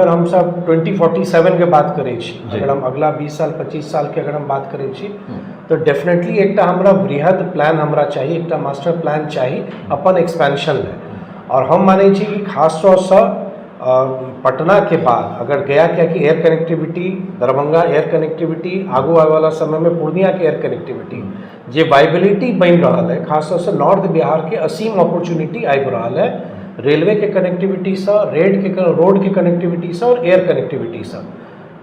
अगर हमसब 2047 के बात करै छी, अगर हम अगला 20 साल 25 साल के अगर हम बात करै छी, तऽ डेफिनेटली एकटा हमरा वृहद प्लान हमरा चाही, एकटा मास्टर प्लान चाही अपन एक्सपेंशन लए। आओर हम मानै छी कि खास तौरसँ पटना के बाद अगर गया, कियाकि air connectivity, Darbhanga air connectivity, आगू आबैवला समयमे पूर्णियाके एयर कनेक्टिविटी जे वाइबिलिटी बनि रहल है, खास तौरसँ नॉर्थ बिहारके असीम अपॉर्चुनिटी आबि रहल है रेलवेके कनेक्टिविटीसँ, रेडके रोडके कनेक्टिविटीसँ आओर एयर कनेक्टिविटीसँ।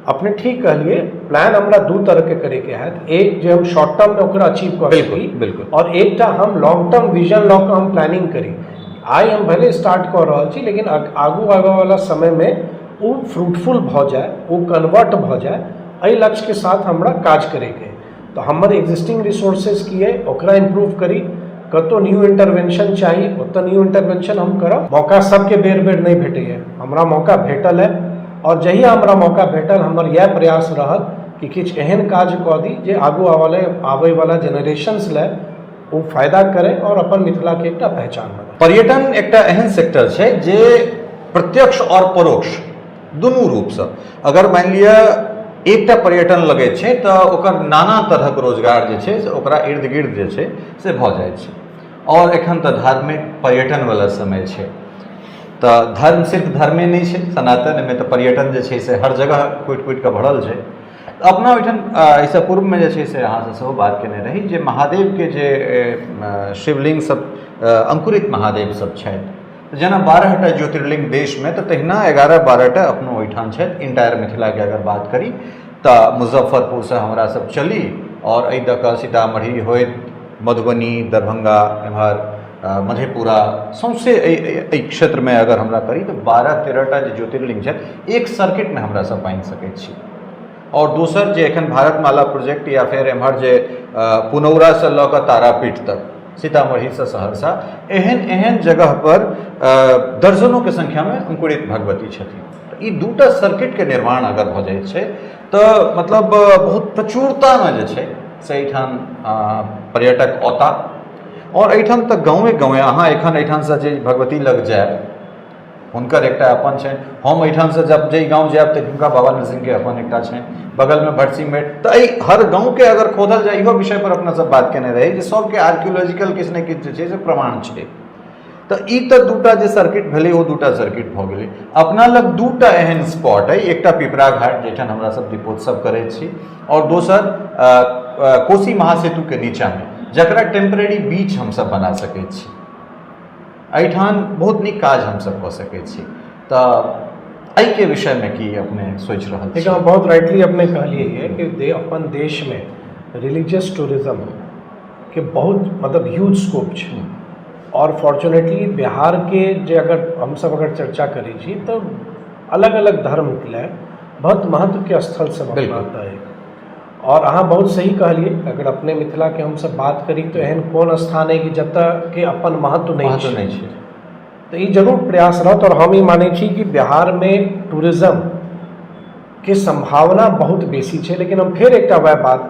अपने ठीक कहलिए, प्लान हमरा दू तरहके करैके हैत। एक जे हम शॉर्ट टर्ममे ओकरा अचीव कऽ सकी आओर एकटा हम लॉन्ग टर्म विजन लऽ कऽ हम प्लानिंग करी। आइ हम भले स्टार्ट कऽ रहल छी, लेकिन आगू आबयवला समयमे ओ फ्रूटफुल भऽ जाय, ओ कन्वर्ट भऽ जाय, एहि लक्ष्यके साथ हमरा काज करैके अइ। तऽ हमर एक्जिस्टिंग रिसोर्सेज की अइ, ओकरा इम्प्रूव करी, कतहु न्यू इंटरवेंशन चाही, ओतऽ न्यू इंटरवेंशन हम करब। मौका सबके बेर बेर नहि भेटैए। हमरा मौका भेटल है आओर जहिया हमरा मौका भेटल, हमर इएह प्रयास रहल कि किछु एहन काज कऽ दी जे आगू आबैवला जेनरेशन्स लए ओ फायदा करै आओर अपन मिथिलाके एकटा पहचान बनै। पर्यटन एकटा एहन सेक्टर छै जे प्रत्यक्ष आओर परोक्ष दुनू रूपसँ, अगर मानि लिअ एकटा पर्यटन लगै छै तऽ ओकर नाना तरहक रोजगार जे छै से ओकरा इर्द गिर्द जे छै से भऽ जाइ छै। आओर एखन तऽ धार्मिक पर्यटनवला समय छै, तऽ धर्म सिर्फ धर्मे नहि छै सनातन, एहिमे तऽ पर्यटन जे छै से हर जगह कुटि कुटि कऽ भरल छै। अपना ओहिठाम एहिसँ पूर्वमे जे छै से अहाँसँ सेहो बात केने रही जे महादेवके जे शिवलिंग सब, अंकुरित महादेव सब छथि, जेना 12टा ज्योतिर्लिंग देशमे, तऽ तहिना 11-12टा अपनो ओहिठाम छथि। इंटायर मिथिलाके अगर बात करी तऽ मुजफ्फरपुरसँ हमरा सब चली आओर एहि दऽ कऽ सीतामढ़ी होइत मधुबनी, दरभंगा, एम्हर मधेपुरा, सौंसे एहि क्षेत्रमे अगर हमरा करी तऽ 12-13टा जे ज्योतिर्लिंग छथि, एक सर्किटमे हमरा सब बान्हि सकै छी। आओर दोसर जे एखन भारतमाला प्रोजेक्ट या फेर एम्हर जे पुनौरासँ लऽ कऽ तारापीठ तक, सीतामढ़ीसँ सहरसा, एहन एहन जगहपर दर्जनोके संख्यामे अंकुरित भगवती छथिन। तऽ ई दूटा सर्किटके निर्माण अगर भऽ जाइ छै तऽ मतलब बहुत प्रचुरतामे जे छै से एहिठाम पर्यटक औता। आओर एहिठाम तऽ गाँवे गाँवे अहाँ एखन एहिठामसँ जे भगवती लग जायब, हुनकर एकटा अपन छनि। हम एहिठामसँ जब जाहि गाँव जायब तऽ हुनका बाबा नरसिंहके अपन एकटा छनि, बगलमे भटसिंह। तऽ एहि हर गाँवके अगर खोदल जाय, इहो विषय पर अपना सब बात केने रही जे सबके आर्कियोलॉजिकल किछु ने किछु जे छै से प्रमाण छै। तऽ ई तऽ दूटा जे सर्किट भेलै, ओ दूटा सर्किट भऽ गेलै। अपना लग दूटा एहन स्पॉट अइ, एकटा पिपरा घाट जाहिठाम हमरा सब दीपोत्सव करै छी आओर दोसर कोसी महासेतुके नीचाँमे, जकरा टेम्परेरी बीच हमसब बना सकै छी। एहिठाम बहुत नीक काज हमसब कऽ सकै छी। तऽ एहिके विषयमे की अपने सोचि रहल छी? बहुत राइटली अपने कहलियै कि अपन देशमे रिलीजियस टूरिज्म के बहुत मतलब ह्यूज स्कोप छै आओर फॉर्चुनेटली बिहारके जे अगर हमसब अगर चर्चा करै छी तऽ अलग अलग धर्मके लिए बहुत महत्वके स्थल सब अपना है। आओर अहाँ बहुत सही कहलियै, अगर अपने मिथिलाके हमसब बात करी तऽ एहन कोन स्थान है कि जतऽ के अपन महत्व नहि महत्व नहि छै। तऽ ई जरूर प्रयास रहत आओर हम ई मानै छी कि बिहारमे टूरिज्म के सम्भावना बहुत बेसी छै। लेकिन हम फेर एकटा वएह बात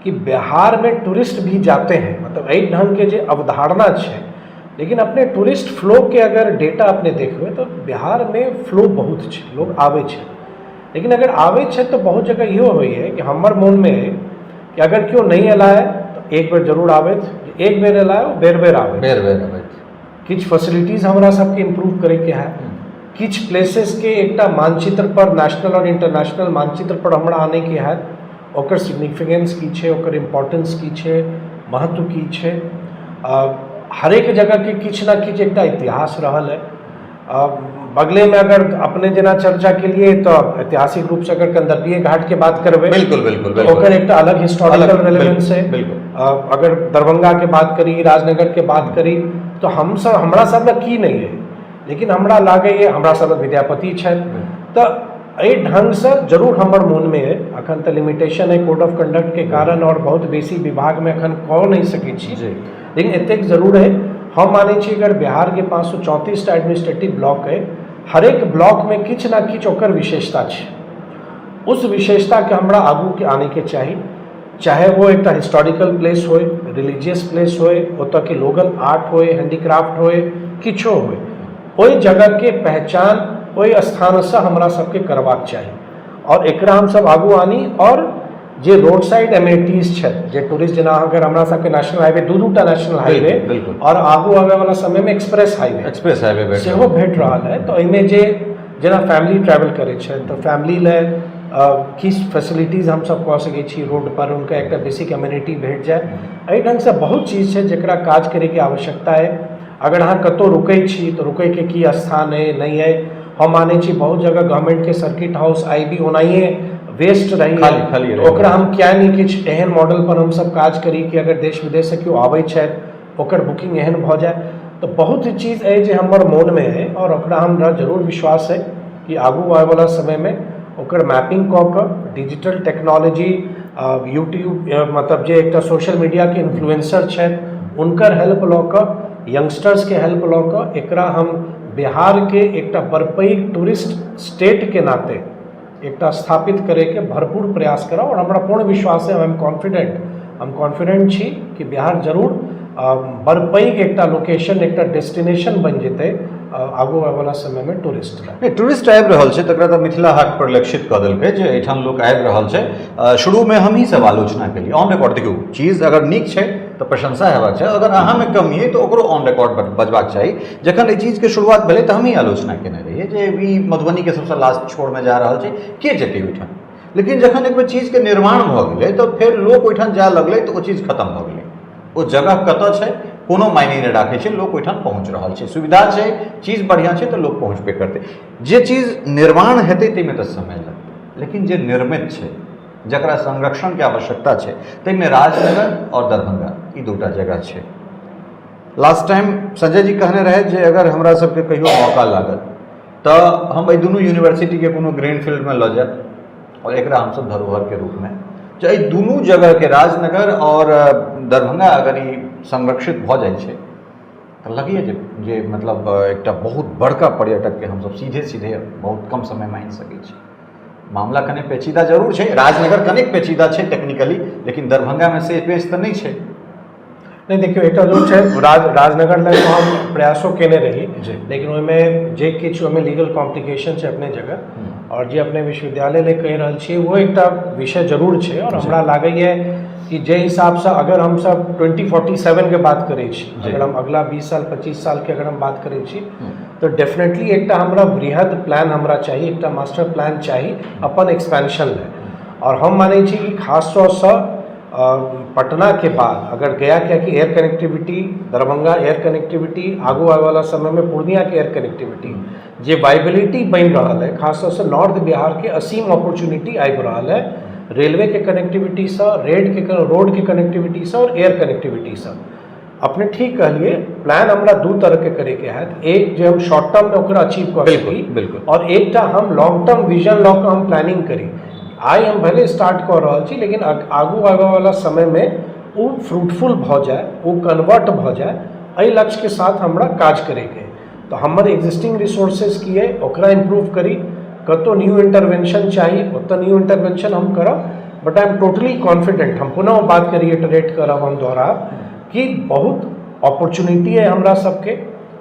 कि बिहारमे टूरिस्ट भी जाते हैं, मतलब एहि ढङ्गके जे अवधारणा छै, लेकिन अपने टूरिस्ट फ्लोके अगर डेटा अपने देखबै तऽ बिहारमे फ्लो बहुत छै, लोग आबै छै। लेकिन अगर आबै छै तऽ बहुत जगह इहो होइए कि हमर मोनमे अइ कि अगर केओ नहि एला है तऽ एक बेर जरूर आबथि, एक बेर एला है ओ बेर बेर आबै। बेर बेर अबैत। किछु फैसिलिटीज हमरा सबके इम्प्रूव करैके है, किछु प्लेसेसके एकटा मानचित्र पर, नेशनल आओर इंटरनेशनल मानचित्र पर हमरा आनैके हैत, ओकर सिग्निफिकेंस की छै, ओकर इम्पोर्टेंस की छै, महत्व की छै। हरेक जगहके किछु ने किछु एकटा इतिहास रहल है। बगलेमे अगर अपने जेना चर्चा केलिए तऽ ऐतिहासिक रूपसँ अगर कंदर्पीय घाटके बात करबै, बिल्कुल बिल्कुल तऽ ओकर एकटा अलग हिस्टोरिकल रेलेवेंस है। अगर दरभंगाके बात करी, राजनगरके बात करी, तऽ हमसब हमरा सब लग की नहि है, लेकिन हमरा लागैए हमरा सब लग विद्यापति छथि। तऽ एहि ढङ्गसँ जरूर हमर मोनमे अइ। अखन तऽ लिमिटेशन अइ कोड ऑफ कंडक्टके कारण आओर बहुत बेसी विभागमे एखन कऽ नहि सकै छी, लेकिन एतेक जरूर अइ, हम मानै छी अगर बिहारके 534टा एडमिनिस्ट्रेटिव ब्लॉक अइ, हरेक ब्लॉकमे किछु ने किछु ओकर विशेषता छै। उस विशेषताके हमरा आगूके आनैके चाही, चाहे वो एकटा हिस्टोरिकल प्लेस होय, रिलीजियस प्लेस होय, ओतऽके लोकल आर्ट होय, हैंडीक्राफ्ट होय, किछो होय, ओहि जगहके पहचान ओहि स्थानसँ हमरा सबके करबाक चाही आओर एकरा हमसब आगू आनी। आओर जे रोड साइड एमिनिटीज छै, जे टूरिस्ट जेना अगर हमरा सबके नेशनल हाईवे, दू दूटा नेशनल हाईवे आओर आगू आबै वाला समयमे एक्सप्रेस हाईवे, एक्सप्रेस हाईवे सेहो भेट रहल है, तऽ ओहिमे जे जेना फैमिली ट्रैवल करै छै तऽ फैमिली लए की फैसिलिटीज हमसब कऽ सकै छी रोड पर, हुनका एकटा बेसिक एमिनिटी भेट जाय। एहि ढङ्गसँ बहुत चीज छै जकरा काज करैके आवश्यकता अइ। अगर अहाँ कतहु रुकै छी तऽ रुकैके की स्थान अइ, नहि अइ। हम मानै छी बहुत जगह गवर्नमेंटके सर्किट हाउस आई भी ओनाहिए वेस्ट रहैए, खाली खाली तऽ ओकरा हम किया नहि किछु एहन मॉडल पर हमसब काज करी कि अगर देश विदेशसँ केओ आबै छथि, ओकर बुकिंग एहन भऽ जाय। तऽ बहुत चीज अइ जे हमर मोनमे अइ आओर ओकरा हमरा जरूर विश्वास अइ कि आगू आबैवला समयमे ओकर मैपिंग कऽ कऽ डिजिटल टेक्नोलॉजी, यूट्यूब, मतलब जे एकटा सोशल मीडियाके इन्फ्लुएंसर छथि, हुनकर हेल्प लऽ कऽ, यंगस्टर्सके हेल्प लऽ कऽ एकरा हम बिहारके एकटा बड़ पैघ टूरिस्ट स्टेटके नाते एकटा स्थापित करैके भरपूर प्रयास करब। आओर हमरा पूर्ण विश्वास है, हम कॉन्फिडेंट, हम कॉन्फिडेंट छी कि बिहार जरूर बड़ पैघ एकटा लोकेशन, एकटा डेस्टिनेशन बनि जेतै आगू आबैवला समयमे टूरिस्ट लए। नहि, टूरिस्ट आबि रहल छै, तकरा तऽ मिथिला हाट पर लक्षित कऽ देलकै जे एहिठाम लोक आबि रहल छै। शुरूमे हमही सब आलोचना केलियै ऑन रिकॉर्ड। देखियौ, चीज अगर नीक छै तऽ प्रशंसा हेबाक चाही, अगर अहाँमे कमी अइ तऽ ओकरो ऑन रिकॉर्ड बजबाक चाही। जखन एहि चीजके शुरुआत भेलै तऽ हमही आलोचना केने रहियै जे ई मधुबनीके सबसँ लास्ट छोरमे जा रहल छै, के जेतै ओहिठाम? लेकिन जखन एक बेर चीजके निर्माण भऽ गेलै तऽ फेर लोक ओहिठाम जाय लगलै, तऽ ओ चीज खतम भऽ गेलै। ओ जगह कतऽ छै कोनो मायने नहि राखै छै, लोक ओहिठाम पहुँच रहल छै। सुविधा छै, चीज बढ़िआँ छै, तऽ लोक पहुँचबे करतै। जे चीज निर्माण हेतै ताहिमे तऽ समय लगतै, लेकिन जे निर्मित छै, जकरा संरक्षणके आवश्यकता छै, ताहिमे राजनगर आओर दरभंगा ई दूटा जगह छै। लास्ट टाइम संजय जी कहने रहै जे अगर हमरा सबके कहियो मौका लागल तऽ हम एहि दुनू यूनिवर्सिटीके कोनो ग्रीन फील्डमे लऽ जायब आओर एकरा हमसब धरोहरके रूपमे जे एहि दुनू जगहके, राजनगर आओर दरभंगा, अगर ई संरक्षित भऽ जाइ छै तऽ लगैए जे जे मतलब एकटा बहुत बड़का पर्यटकके हमसब सीधे सीधे बहुत कम समयमे आनि सकै छी। मामला कने पेचीदा जरूर छै, राजनगर कनेक पेचीदा छै टेक्निकली, लेकिन दरभंगामे से पेच तऽ नहि छै। नहि, देखियौ, एकटा जरूर छै, राजनगर लए तऽ हम प्रयासो केने रही, लेकिन ओहिमे जे किछु ओहिमे लीगल कॉम्प्लिकेशन छै अपने जगह। आओर जे अपने विश्वविद्यालय लए कहि रहल छियै, ओ एकटा विषय जरूर छै। आओर हमरा लागैए कि जे हिसाबसँ अगर हमसब 2047के बात करै छी, अगर हम अगला 20 साल, 25 सालके अगर हम बात करै छी, तऽ डेफिनेटली एकटा हमरा वृहद प्लान हमरा चाही, एकटा मास्टर प्लान चाही अपन एक्सपेंशन लए। आओर हम मानै छी कि खास तौरसँ पटनाके बाद अगर गया, कियाकि air connectivity, Darbhanga air connectivity, आगू आबैवला समयमे पूर्णियाके एयर कनेक्टिविटी, जे वाइबिलिटी बनि रहल है, खास तौरसँ नॉर्थ बिहारके असीम अपॉर्चुनिटी आबि रहल है रेलवेके कनेक्टिविटीसँ, रेडके रोडके कनेक्टिविटीसँ आओर एयर कनेक्टिविटीसँ। अपने ठीक कहलिए, प्लान हमरा दू तरहके करैके हैत। एक जे हम शॉर्ट टर्ममे ओकरा अचीव कऽ सकी आओर एकटा हम लॉन्ग टर्म विजन लऽ कऽ हम प्लानिंग करी। आइ हम भले स्टार्ट कऽ रहल छी, लेकिन आगू आबयवला समयमे ओ फ्रूटफुल भऽ जाय, ओ कन्वर्ट भऽ जाय, एहि लक्ष्यके साथ हमरा काज करैके अइ। तऽ हमर एक्जिस्टिंग रिसोर्सेज की अइ, ओकरा इम्प्रूव करी, कतहु न्यू इंटरवेंशन चाही, ओतऽ न्यू इंटरवेंशन हम करब। But I am totally confident, हम पुनः बातके रिइटरेट करब, हम दोहराब कि बहुत अपॉर्चुनिटी अइ हमरा सबके।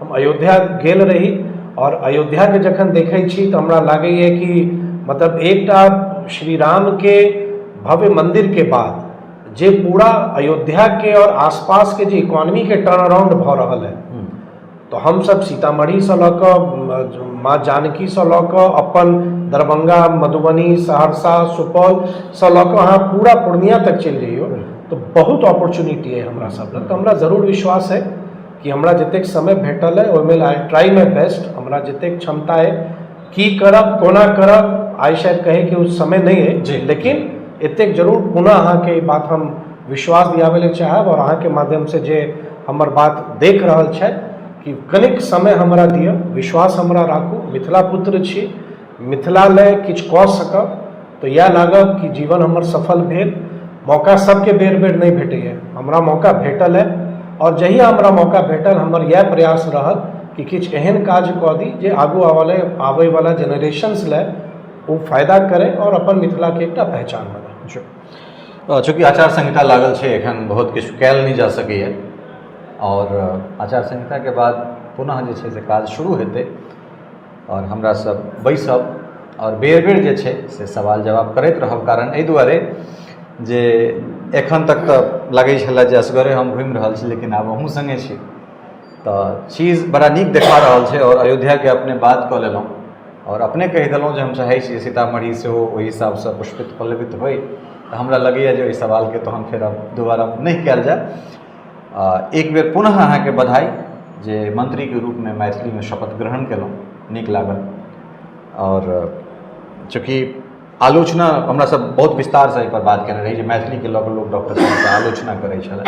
हम अयोध्या गेल रही आओर अयोध्याके जखन देखै छी तऽ हमरा लागैए कि मतलब एकटा श्री रामके भव्य मन्दिरके बाद जे पूरा अयोध्याके आओर आसपासके जे इकोनॉमीके टर्न अराउंड भऽ रहल है, तऽ हमसब सीतामढ़ीसँ लऽ कऽ, माँ जानकीसँ लऽ कऽ, अपन दरभंगा, मधुबनी, सहरसा, सुपौलसँ लऽ कऽ अहाँ पूरा पूर्णिया तक चलि जइयौ तऽ बहुत अपॉर्चुनिटी अइ हमरा सब लग। तऽ हमरा जरूर विश्वास है कि हमरा जतेक समय भेटल है ओहिमे I try my best, हमरा जतेक क्षमता है, की करब, कोना करब, आइ शायद कहैके ओ समय नहि अइ, लेकिन एतेक जरूर पुनः अहाँके ई बात हम विश्वास दियाबै लए चाहब आओर अहाँके माध्यमसँ जे हमर बात देख रहल छथि कि कनिक समय हमरा दिअ, विश्वास हमरा राखू। मिथिला पुत्र छी, मिथिला लए किछु कऽ सकब तऽ इएह लागब कि जीवन हमर सफल भेल। मौका सबके बेर बेर नहि भेटैए, हमरा मौका भेटल है आओर जहिया हमरा मौका भेटल, हमर इएह प्रयास रहल कि किछु एहन काज कऽ दी जे आगू आबैवला जेनरेशन्स लए ओ फायदा करै आओर अपन मिथिलाके एकटा पहचान बनाए। चूँकि आचार संहिता लागल छै, एखन बहुत किछु कयल नहि जा सकैए आओर आचार संहिताके बाद पुनः जे छै से काज शुरू हेतै। आओर हमरा सब बैसब आओर बेर बेर जे छै से सवाल जवाब करैत रहब, कारण एहि दुआरे जे एखन तक तऽ लगै छलै जे असगरे हम घुमि रहल छी, लेकिन आब अहूँ सङ्गे छी तऽ चीज बड़ा नीक देखा रहल छै। आओर अयोध्याके अपने बात कऽ लेलहुँ आओर अपने कहि देलहुँ जे हम चाहै छी सीतामढ़ी सेहो ओहि हिसाबसँ पुष्पित पल्लवित होइ, तऽ हमरा लगैए जे ओहि सवालके तहन फेर आब दोबारा नहि कयल जाय। एक बेर पुनः अहाँके बधाई जे मन्त्रीके रूपमे मैथिलीमे शपथ ग्रहण केलहुँ, नीक लागल। आओर चूँकि आलोचना हमरा सब बहुत विस्तारसँ एहिपर बात केने रही जे मैथिलीके लऽ कऽ लोक डॉक्टर साहबके आलोचना करै छलै,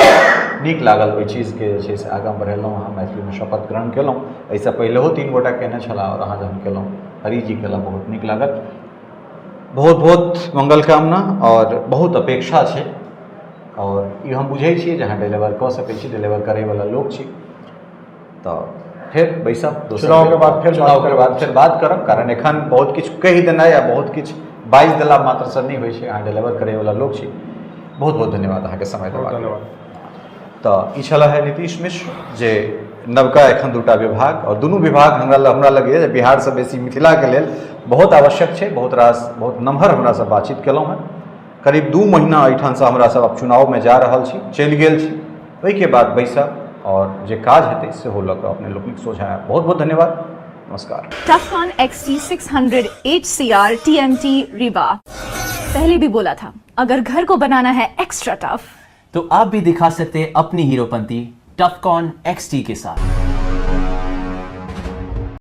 नीक लागल ओहि चीजके जे छै से आगाँ बढ़ेलहुँ, अहाँ मैथिलीमे शपथ ग्रहण केलहुँ। एहिसँ पहिलहो 3 गोटा केने छलाह आओर अहाँ जहन केलहुँ, हरिजी केलहुँ, बहुत नीक लागल। बहुत बहुत मंगल कामना आओर बहुत अपेक्षा छै, आओर ई हम बुझै छियै जे अहाँ डिलीवर कऽ सकै छी, डिलीवर करैवला लोक छी। तऽ फेर बैसब दोसर चुनावके बाद, फेर चुनावके बाद फेर बात करब, कारण एखन बहुत किछु कहि देनाइ आ बहुत किछु बाजि देला मात्रसँ नहि होइ छै, अहाँ डिलीवर करैवला लोक छी। बहुत बहुत धन्यवाद अहाँके समय देबाक। धन्यवाद। तऽ ई छलाह है नीतीश मिश्र, जे नवका एखन 2टा विभाग, आओर दुनू विभाग हमरा लगैए जे बिहारसँ बेसी मिथिलाके लेल बहुत आवश्यक छै। बहुत रास बहुत नमहर हमरासँ बातचीत केलहुँ हेँ। करीब 2 महीना एहिठामसँ हमरा सब आब चुनावमे जा रहल छी, चलि गेल छी, ओहिके बाद बैसब आओर जे काज हेतै सेहो लऽ कऽ अपने लोकनिक सोझाँ आयब। बहुत बहुत धन्यवाद, नमस्कार। Tufcon XT600 HCR TMT Rewa। पहले भी बोला था, अगर घर को बनाना है एक्स्ट्रा टफ तो आप भी दिखा सकते हैं अपनी हीरोपंती टफकॉन XT के साथ।